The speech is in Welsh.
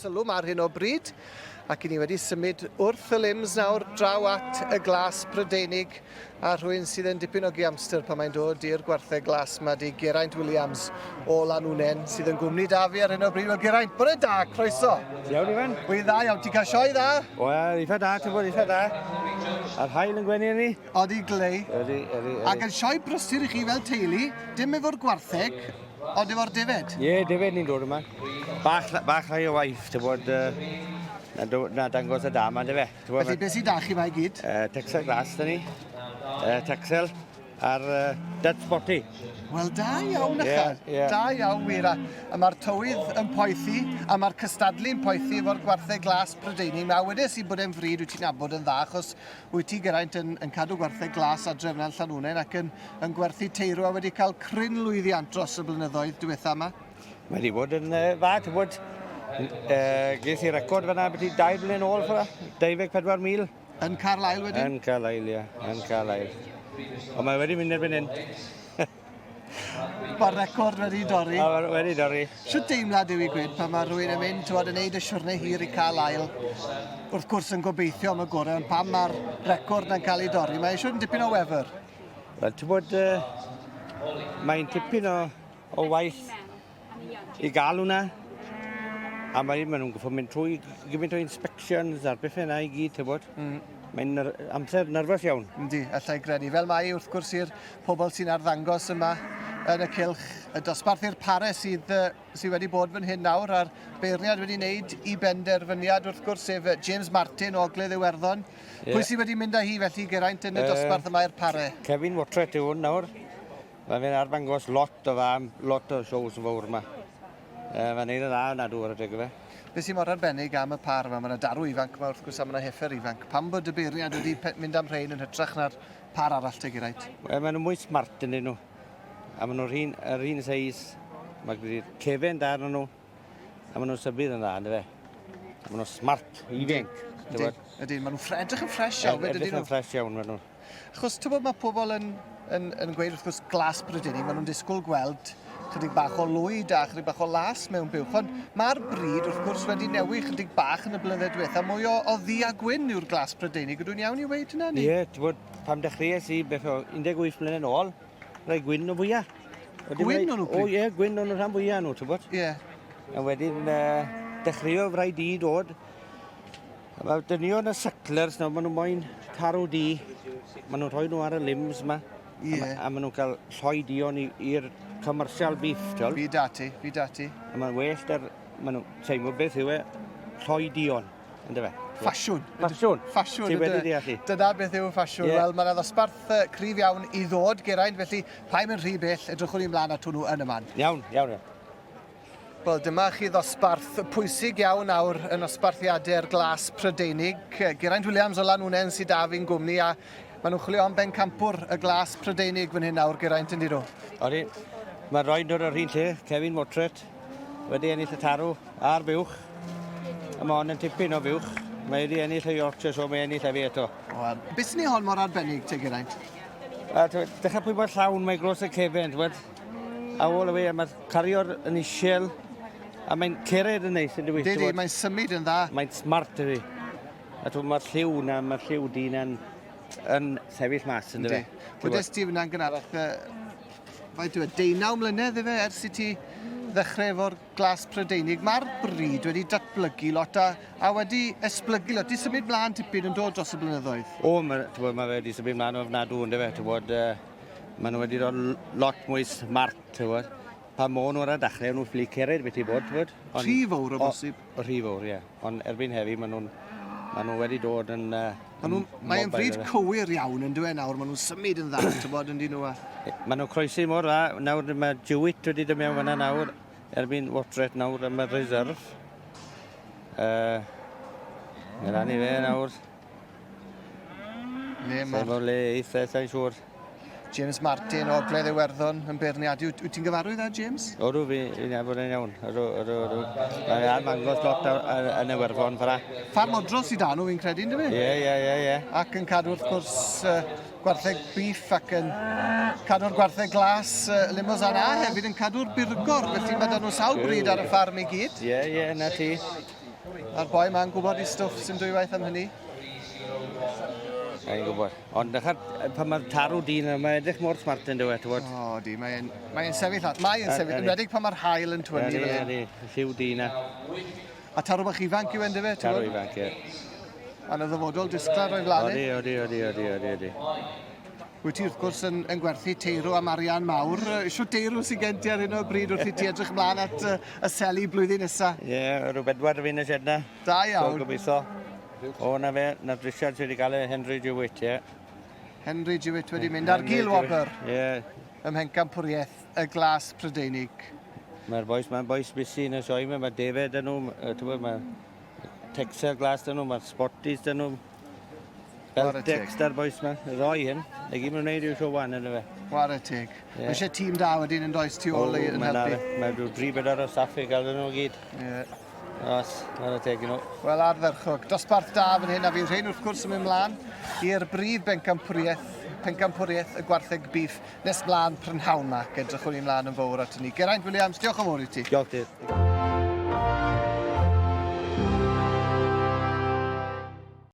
sylw 'ma ar hyn o bryd, ac 'yn ni wedi symud wrth y limbs nawr draw at y glas Prydeinig, a rhywun sydd yn dipyn o giamster pan mae'n dod i'r gwartheg glas 'ma 'di Geraint Williams o Lanwnnen, sydd yn gwmni da fi ar hyn o bryd. Wel Geraint, bore da, croeso. Iawn Ifan. Wy'n dda iawn, ti'n cael sioe dda? Wel, eitha da, ti'n bod eitha da. A'r haul yn gwenu ni. Odi glei. Ydy, ydy, ydy. Ac yn sioe brysur i chi fel teulu, dim efo'r gwartheg, ond efo'r defaid. Ie, yeah, defaid ni'n dod yma. Bach, bach rhai o waith, ti'n bod, uh, na, na dangos y da yma, dyfe. Felly, beth sydd da chi 'ma i gyd? Uh, Texel Glass, da ni. Uh, Texel a'r uh, Dutch Spotty. Wel, da iawn, yeah, yeah. Da iawn, wir. A, a mae'r tywydd yn poethi, a mae'r cystadlu'n poethi efo'r gwartheg glas Prydeinig. Mae wedes i bod e'n fryd wyt ti'n nabod yn dda, achos wyt ti, Geraint, yn, yn cadw gwartheg glas adref yna'n Llanwnnen ac yn, yn gwerthu teirw a wedi cael cryn lwyddiant dros y blynyddoedd diwetha yma. Mae wedi bod yn uh, dda, ti'n bod, uh, ges i record fyna beth i dair blynedd nôl, 24,000. Yn Carlisle wedyn? Yn Carlisle, ie, yn Carlisle. Ond mae wedi mynd erbyn hyn. Mae'r record wedi dorri. O, wedi dorri. Shwt deimlad yw i gweud pan mae rhywun yn mynd, ti'n yn neud y siwrne hir i Carlisle, wrth gwrs yn gobeithio am y gorau, ond pan mae'r record na'n cael ei dorri, mae eisiau yn dipyn o wefr. Wel, ti'n bod, uh, mae'n tipyn o o waith i gael hwnna. A mae, maen nhw'n goffo mynd trwy gymaint o inspections a'r bethau yna i gyd, ti'n bod. Mm. Mae'n amser nerfus iawn. Yndi, allai gredu. Fel mae wrth gwrs i'r pobl sy'n arddangos yma yn y cylch, y dosbarth i'r pare sydd, sydd wedi bod fan hyn nawr, a'r beirniad wedi wneud i benderfyniad wrth gwrs, sef James Martin o Ogledd Iwerddon. Yeah. Pwy sydd wedi mynd â hi felly, Geraint, yn y dosbarth yma i'r pare? Kevin Watret yw hwn nawr. Mae fe'n arddangos lot o dda, lot o shows yn fawr yma. Uh, mae'n neud yn dda yna dŵr adeg fe. Be sy'n mor arbennig am y par yma, mae yna darw ifanc yma wrth gwrs a mae yna heffer ifanc. Pam bod y beirniad wedi mynd am rhein yn hytrach na'r par arall te, Geraint? Wel, maen nhw mwy smart yn nhw. A maen nhw'r un, yr un seis. Mae gyda'r cefen da arnyn nhw. A maen nhw'n sybydd yn dda, ynddo fe. A maen nhw'n smart, ifanc. Ydy, ydy. Maen nhw'n edrych yn ffres iawn. Edrych yn ffres iawn, maen nhw. Achos ti'n bod mae pobl yn, yn, yn gweud wrth gwrs glas Brydeinig, maen nhw'n disgwyl gweld chydig bach o lwyd a chydig bach o las mewn buwch, ond mae'r bryd wrth gwrs wedi newid chydig bach yn y blynyddoedd diwetha, mwy o, o ddu a gwyn yw'r glas Brydeinig, ydw i'n iawn i weud hynna? Ie, yeah, ti'n bod, pam dechreuais i beth o 18 mlynedd yn ôl, rhai gwyn o fwyaf. Gwyn o'n nhw? O ie, yeah, gwyn o'n nhw rhan fwyaf nhw, ti'n bod? Ie. Yeah. A wedyn uh, dechreuodd rhai di dod, Mae dynion y sucklers nawr, maen nhw moyn tarw di. Maen nhw'n rhoi nhw ar y limbs yma. Ie. A, a maen nhw'n cael lloi dion i'r commercial beef, ti'n Fi dati, fi dati. A mae'n well dar, maen nhw'n teimlo beth yw e, lloi dion, ynddo fe? Ffasiwn. Ffasiwn. Ffasiwn. Ti wedi deall i. Dyna beth yw ffasiwn. Yeah. Wel, mae yna ddosbarth cryf iawn i ddod, Geraint, felly paid mynd rhy bell, edrychwn ni mlaen at hwnnw yn y man. Iawn, iawn, iawn. Wel, dyma chi ddosbarth pwysig iawn nawr yn nosbarthiadau'r Glas Prydeinig. Geraint Williams o Lanwnnen sydd da fi'n gwmni a maen nhw'n chwilio am bencampwr y Glas Prydeinig fan hyn nawr, Geraint, yn dyn nhw? Odi, mae'n rhaid dod o'r un lle, Kevin Motret, wedi ennill y tarw a'r buwch. A mae hon yn tipyn o fuwch. Mae wedi ennill y Yorkshire, so mae ennill efi eto. Wel, beth sy'n ei hon mor arbennig te, Geraint? A dechrau pwy bod llawn, mae glos y cefen, ti'n A all the way, a mae'r cario'r yn isiel, a mae'n cered yn neis yn dwi. Dydy, mae'n symud yn dda. Mae'n smart dydy. A ti'n mae'r lliw na, mae'r lliw di na'n yn sefyll mas yn dydy. Wedes ti fyna'n gynharach, faint yw e, deunaw mlynedd efe ers i ti ddechrau efo'r glas Prydeinig. Mae'r bryd wedi datblygu lot a, a wedi esblygu lot. Di symud mlaen tipyn yn dod dros y blynyddoedd. O, mae, ma fe wedi symud mlaen ofnadw yn dyfe. Ti'n bod, uh, Maen nhw wedi dod lot mwy smart, ti'n gwybod. Pa môn nhw ar y dechrau, nhw'n ffili cered beth i bod, ti'n gwybod. Rhy fawr o bosib. O, rhy fawr, ie. Ond erbyn heddi, maen nhw'n ma nhw wedi dod yn... Uh, maen nhw, mae'n fryd cywir iawn yn dweud nawr, maen nhw'n symud yn dda, ti'n bod, yn dyn nhw. Maen nhw'n croesi mor dda. Nawr mae Jewett wedi dod mewn fyna nawr, erbyn Watret nawr am y reserve. Uh, Mae rhan i fe nawr. Le mae'r... Sa'n le eitha, sa'n siŵr. James Martin o Ogledd Iwerddon yn beirniadu. Wyt ti'n gyfarwydd â James? Odw, fi, fi'n nabod e'n iawn. Odw, odw, odw. Mae'n arddangos lot yn Iwerddon fyna. Ffarm odro sydd â nhw, fi'n credu, ynddo fe? Ie, ie, ie, ie. Ac yn cadw, wrth gwrs, gwartheg beef ac yn cadw'r gwartheg glas Limousin a hefyd yn cadw'r burgor, felly mae 'da nhw sawl bryd ar y ffarm i gyd. Ie, ie, na ti. A'r boi ma'n gwybod ei stwff sy'n dwywaith am hynny. Mae'n gwybod. Ond nachar, pan mae'r tarw dyn yna, mae'n edrych mor smart yn dweud, ti'n O, di, mae'n mae sefyll at. Mae'n sefyll, yn wedig pan mae'r haul yn twynnu fel hyn. Ydy, lliw dyn na. A tarw bach ifanc yw e'n dyfe? Tarw ifanc, ie. A na ddyfodol disglair o'i flaen. Odi, odi, odi, odi, odi, odi. Wyt ti wrth gwrs yn, yn gwerthu teirw am arian mawr. Shwt deirw sy'n gen ti ar hyn o bryd wrth i ti edrych ymlaen at y seli blwyddyn nesa? Ie, yeah, rhyw bedwar fi'n y sied na. Da iawn. So gobeithio. O, na fe, na Richard sydd wedi cael e Henry Jewett, ie. Yeah. Henry Jewett wedi mynd ar gil wobr. Ie. Yeah. Ym Mhencampwriaeth y Glas Prydeinig. Mae'r boys, mae'n boys busy yn y sioe, mae David yn nhw, ti'n gwybod, mae Texel Glas dyn nhw, mae'r Spotties dyn nhw. Beltex da'r boys ma, y ddoi hyn. Na gyd maen nhw'n neud yw show one yna fe. Ware teg. Yeah. Mae eisiau tîm da wedyn yn does tu ôl yn helpu. Mae rhyw dri bedwar o staff i gael nhw gyd. Yeah. Os, ware teg i nhw. Wel, ardderchog. Dosbarth da fan hyn a fydd rhain wrth gwrs yn mynd mlaen i'r brif bencampwriaeth, pencampwriaeth y gwartheg beef nes mlaen prynhawn ma. Edrychwn ni mlaen yn fawr at hynny. Geraint Williams, diolch yn fawr i ti. Diolch ti.